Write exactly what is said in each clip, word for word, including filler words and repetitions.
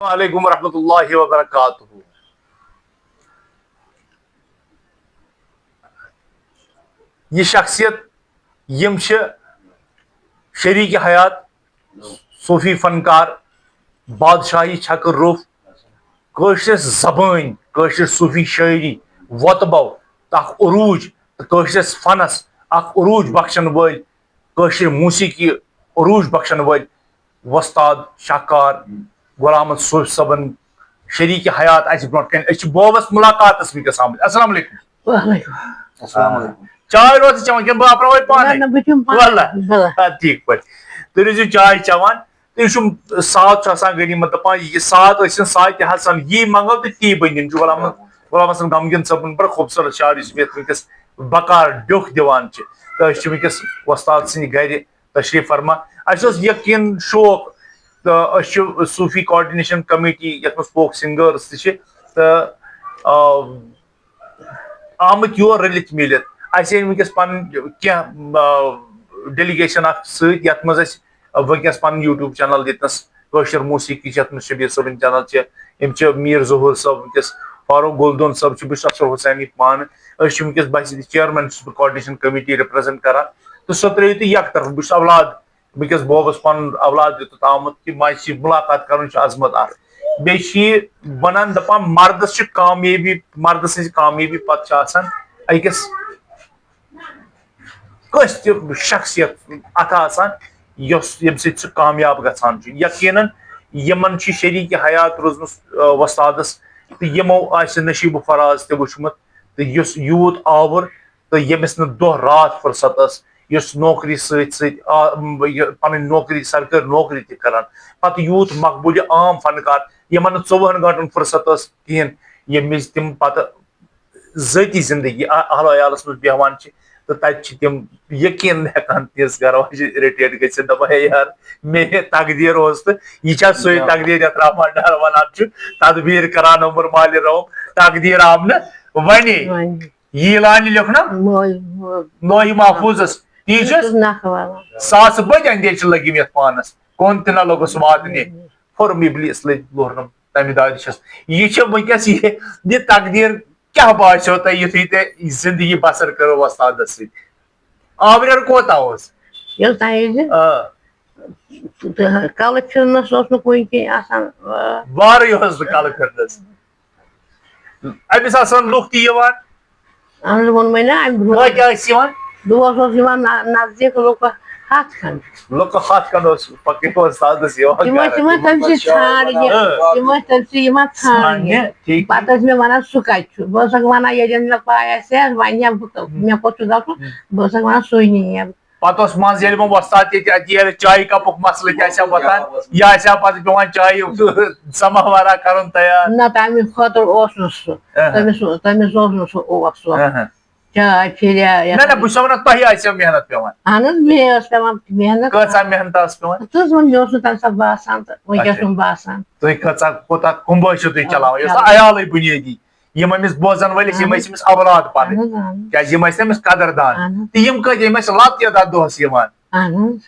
علیکم ورحمۃ اللہ وبرکاتہ۔ یہ شخصیت، یم چھ شریک حیات، صوفی فنکار، بادشاہی چھکہٕ روٚف، کٲشرِس زبٲنۍ، کٲشرِ صوفی شٲعری، وۄتبو تہٕ اکھ عروج تہٕ کٲشرِس فنس اکھ عروج بخشن وٲلۍ، کٲشرِ موسیقی عروج بخشن وٲلۍ وۄستاد شاہکار غلام محمد صوفی صٲبن شریک حیات اسہِ برونٛٹھ کنہِ۔ أسۍ چھِ بوبس ملاقاتس وٕنکیٚس آمٕتۍ۔ السلام علیکم۔ وعلیکم۔ السلام علیکم۔ چاے روزِ چٮ۪وان کِنہٕ بہٕ اپراوے پانے؟ نہ، نہ، بہٕ چٮ۪مہٕ پانے۔ ولہ۔ ولہ۔ آ، ٹھیک پٲٹھۍ۔ تُہۍ روٗزِو چاے چٮ۪وان۔ تُہۍ چھِو ساتھ چھُ آسان غنیمت، دپان یہِ ساتھ ٲسِن ساتھ تہِ حسن، یی منگو تہٕ تی بٔنِن۔ چھُ غلام، غلام حسن غمگیٖن صٲبُن بڑٕ خوٗبصوٗرت شاعر، یُس مےٚ وٕنکیٚس بکار ڈیوٚکھ دِوان چھِ۔ تہٕ أسۍ چھِ وٕنکیٚس وۄستاد سٕنٛدِ گرِ تشریف فرما۔ اسہِ اوس یقین شوق، تہٕ أسۍ چھِ صوفی coordination committee، یتھ منٛز folk singers تہِ چھِ، تہٕ، آ، آمٕتۍ یور رٔلِتھ میٖلِتھ۔ اسہِ أنۍ وٕنکیٚس پنٕنۍ کینٛہہ، آ، delegation اکھ سۭتۍ، یتھ منٛز اسہِ وٕنکیٚس پنُن YouTube channel ییٚتنس کٲشِر موسیقی چھِ، یتھ منٛز شبیر صٲبٕنۍ channel چھِ، یِم چھِ میٖر ظہوٗر صٲب وٕنکیٚس، فاروق گولدون صٲب چھِ، بہٕ چھُس افسر حسینی پانہٕ۔ أسۍ چھِ وٕنکیٚس، بس chairman چھُس بہٕ coordination committee represent کران، تہٕ سۄ ترٲیِو تُہۍ یکطرف، بہٕ چھُس اولاد وٕنکیٚس بوبس پنُن اولاد یوٚتتھ آمُت کہِ ماجہِ سۭتۍ ملاقات کرُن چھُ عظمت اکھ۔ بیٚیہِ چھِ یہِ ونان دپان مردس چھِ کامیٲبی، مردٕ سٕنٛزِ کامیٲبی پتہٕ چھِ آسان أکِس کٲنٛسہِ تہِ شخصیت اتھٕ آسان یۄس، ییٚمہِ سۭتۍ سُہ کامیاب گژھان چھُ۔ یقیناً یِمن چھِ شریٖک حیات روٗزمٕژ، آ، وۄستادس، تہٕ یِمو آسہِ نشیٖب و فراز تہِ وُچھمُت، تہٕ یُس یوٗت آوُر تہٕ ییٚمِس نہٕ دۄہ راتھ فرصت ٲس، یُس نوکری سۭتۍ سۭتۍ آ، م، یہِ پنٕنۍ نوکری، سرکٲرۍ نوکری تہِ کران، پتہٕ یوٗت مقبوٗل عام فنکار، یِمن نہٕ ژوٚوُہن گٲنٛٹن فرصت ٲس کِہینۍ، ییٚمہِ وِزِ تِم پتہٕ ذٲتی زندگی، آ، اہل و عیالس منٛز بیہوان چھِ، تہٕ تتہِ چھِ تِم یقین ہٮ۪کان تِژھ گرٕ واجہِ irritate گٔژھِتھ، دپان، "ہے یار، مےٚ یہِ تقدیر اوس تہٕ یہِ چھا سُے تقدیر یتھ رحمان ڈار ونان چھُ، تدبیر کران عمر مالہِ روم، تقدیر آم نہٕ ونے۔" وۄنۍ۔ یی لانہِ لیکھنا موے، موے۔ لوہہِ محفوظس۔ تی چھُس۔ چھُس نکھٕ والان۔ ساسہٕ بٔدۍ اندیشہِ لٔگِم یتھ پانس۔ کُن تہِ نہ لوٚگُس واتنہِ۔ ہُرم ابلیس لٔگۍ لوہرم تمہِ دادِ چھس۔ یہِ چھِ وٕنکیٚس یہِ، یہِ تقدیر کیٛاہ باسیو تۄہہِ یُتھُے تۄہہِ زندگی بسر کٔرٕو وۄستادس سۭتۍ؟ آوریر کوتاہ اوس؟ ییٚلہِ تۄہہِ زِ آ۔ تہٕ کلہٕ پھِرنس اوس نہٕ کُنہِ کِنۍ آسان، آ۔ وارٕے اوس نہٕ کلہٕ پھِرنس۔ أمِس آسان لُکھ تہِ یِوان۔ اہن حظ، ووٚنمَے نا اَمہِ برونٛہہ۔ کۭتیٛاہ ٲسۍ یِوان؟ دۄہَس اوس یِوان نہ-، نزدیٖک لُکہٕ ہَتھ کھنٛڈ۔ لُکہٕ ہَتھ کھنٛڈ اوس فقیٖر وۄستادَس یِوان تِم ٲسۍ گَرٕ۔ یِوان تٔمۍ سٕے ژھانٛڈنہِ، اۭں۔ تِم ٲسۍ تٔمۍ سٕے یِوان ژھانٛڈنہِ۔ ژھانٛڈنہِ، ٹھیٖک۔ پَتہٕ ٲسۍ مےٚ وَنان، "سُہ کَتہِ چھُ؟" بہٕ ٲسَکھ وَنان، "ییٚلہِ نہٕ مےٚ پَے آسہِ ہا، وۄنۍ نِمہٕ بہٕ، مےٚ کوٚت چھُ گژھُن؟" بہٕ ٲسَکھ وَنان، "سُے نِیَم۔" پتہٕ اوس منٛزٕ ییٚلہِ وۄنۍ وۄستاد تہِ تہِ اَتہِ ییٚلہِ چایہِ کپُک مسلہٕ تہِ آسہِ ہا وۄتھان، یہِ آسہِ ہا پتہٕ پٮ۪وان چایہِ سماوارا کرُن تیار۔ نہ، تَمہِ خٲطرٕ اوس نہٕ سُہ۔ اہا۔ تٔمِس، تٔمِس اوس نہٕ سُہ اوس سُہ۔ اہا۔ چاے پھِریا، یَتھ نہ، نہ، بہٕ چھُسو وَنان، تۄہہِ آسیو محنت پٮ۪وان۔ اہن حظ، مےٚ ٲس پٮ۪وان محنت۔ کۭژاہ محنت ٲس پٮ۪وان؟ تہٕ مےٚ اوس نہٕ تَمہِ ساتہٕ باسان تہٕ وٕنکیٚس اچھا۔ چھُم باسان۔ تُہۍ کۭژاہ، کوٗتاہ کُمبہٕ ٲسِو تُہۍ آ، چلاوان؟ یہِ اوس چلاوان۔ عیالٕے بُنیٲدی۔ یِم أمِس بوزن وٲلۍ ٲسۍ، یِم اہن حظ۔ ٲسۍ أمِس اولاد پنٕنۍ۔ اہن حظ، اہن حظ۔ کیازِ یِم ٲسۍ أمِس قدردان۔ اہن حظ۔ تہٕ یِم کۭتۍ، یِم ٲسۍ لَتہٕ یَتھ دۄہَس یِوان۔ اہن حظ۔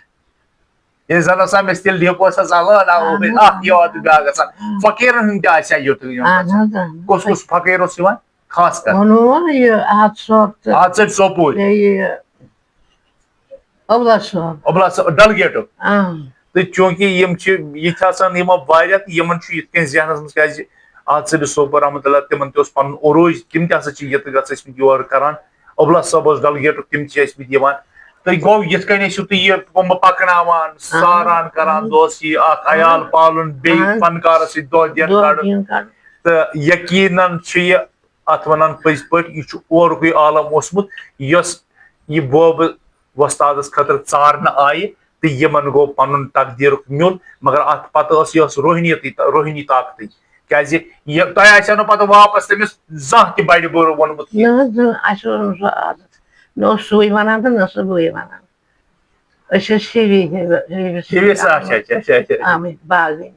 ییٚلہِ زَن آسان مےٚ تیٚلہِ ڈیپوس آسان لٲن اَہن حظ۔ اَکھ یاد تہٕ بیٛاکھ گژھان۔ اہن حظ۔ فقیٖرَن ہُنٛد تہِ آسہِ ہا یُتھُے یُن۔ اہن حظ، اہن حظ۔ کُس کُس فقیٖر اوس یِوان؟ خاص کر۔ ووٚنوُ یہِ احد صٲب تہٕ احد صٲب سوپور۔ بیٚیہِ یہِ عبداللہ صٲب۔ عبداللہ صٲب، ڈل گیٹُک۔ اۭں۔ تہٕ چوٗنٛکہِ یِم چھِ، یہِ چھِ آسان یِمن واریاہ، تہٕ یِمن چھُ یِتھ کٔنۍ ذہنس منٛز، کیازِ آز صٲبِ سوپور رحمتہ اللہ، تِمن تہِ اوس پنُن عروج، تِم تہِ ہسا چھِ یِتھ گژھ ٲسۍ مٕتۍ یور کران۔ عبداللہ صٲب اوس ڈل گیٹُک، تِم تہِ چھِ ٲسۍ مٕتۍ یِوان۔ تہٕ گوٚو یِتھ کٔنۍ ٲسِو تُہۍ یہِ کُمبہٕ پکناوان، اہن۔ ساران کران، اہن۔ دۄہس یہِ اکھ عیال اہن۔ پالُن، بیٚیہِ اہن۔ فنکارس سۭتۍ دۄہ دِتھ دۄہ کڑُن۔ دِن کڑُن۔ تہٕ یقیناً چھُ یہِ اتھ ونان پٔزۍ پٲٹھۍ، یہِ چھُ اورُکُے عالم اوسمُت، یۄس یہِ بوبہٕ وۄستادس خٲطرٕ ژارنہٕ آیہِ تہٕ یِمن گوٚو پنُن تقدیرُک میوٚل، مگر اتھ پتہٕ ٲس یۄس روحٲنیتی، روحٲنی طاقتٕے۔ کیازِ یہِ، تۄہہِ آسیو نہٕ پتہٕ واپس تٔمِس زانٛہہ تہِ بڑِ بُرٕ ووٚنمُت کینٛہہ۔ نہ حظ، نہ، اسہِ اوس نہٕ سُہ عادت، نہ اوس سُے ونان تہٕ نہ سُہ بٕے ونان۔ أسۍ ٲسۍ ہِوی، ہِوی، ہِوِس ہِوِس، اچھا، اچھا، اچھا، اچھا۔ آمٕتۍ باغٕنۍ۔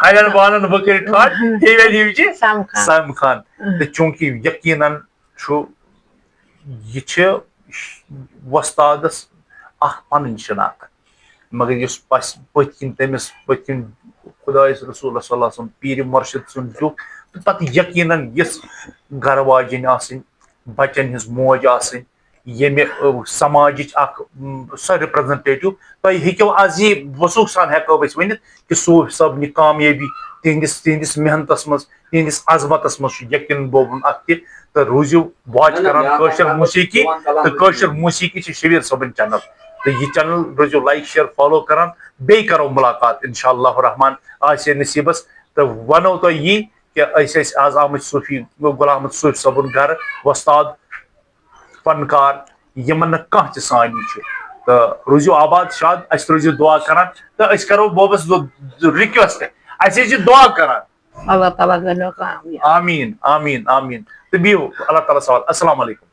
ہَوٮ۪ن بانَن بٔکٕرِ ٹھۄٹھ، ہِوٮ۪ن ہِوۍ چھِ سَمکھان۔ سَمکھان۔ اۭں۔ تہٕ چوٗنٛکہِ یقیناً چھُ، یہِ چھِ وۄستادَس اَکھ پَنٕنۍ شِناخت، مگر یُس پَس-، پٔتۍ کِنۍ تٔمِس پٔتۍ کِنۍ خۄدایَس رسوٗلَس صلی اللہ علیہ وسلم پیٖرِ مُرشِد سُنٛد لیوٚکھ، تہٕ پَتہٕ یقیناً یِژھ گَرٕ واجیٚنۍ آسٕنۍ، بَچَن ہِنٛز موج آسٕنۍ، ییٚمہِ، ٲ، سماجٕچ اَکھ، م، سۄ representative۔ تۄہہِ ہیٚکِو آز یہِ وثوٗق سان ہٮ۪کو أسۍ ؤنِتھ کہِ صوٗفۍ صٲبنہِ کامیٲبی تِہنٛدِس، تِہنٛدِس محنتَس منٛز، تِہنٛدِس عظمتَس منٛز چھُ یقیناً بوبُن اَکھ تہِ۔ تہٕ روٗزِو watch نہ، نہ، کران مےٚ کٲشِر آسان موسیقی کُس وَن کلام تہٕ کٲشِر موسیقی چھِ شبیر صٲبٕنۍ channel۔ تہٕ یہِ channel روٗزِو like، share، follow کران۔ بیٚیہِ کرو مُلاقات انشاءاللہ الرحمن آسہِ نصیٖبس۔ تہٕ وَنو تۄہہِ یی کہِ أسۍ ٲسۍ آز آمٕتۍ صوٗفی غلام احمد صوٗفی صٲبُن گرٕ، وۄستاد، فنکار، یِمن نہٕ کانٛہہ تہِ سانی چھُ۔ تہٕ روٗزِو آباد شاد، اَسہِ روٗزِو دُعا کران۔ تہٕ أسۍ کرو بوبس request، اَسہِ ٲسۍ یہِ دُعا کران۔ اللہ تعالیٰ کٔرِنو کامیاب۔ آمیٖن، آمیٖن، آمیٖن۔ تہٕ بِہِو اللہ تعالیٰ سوال۔ السلام علیکم۔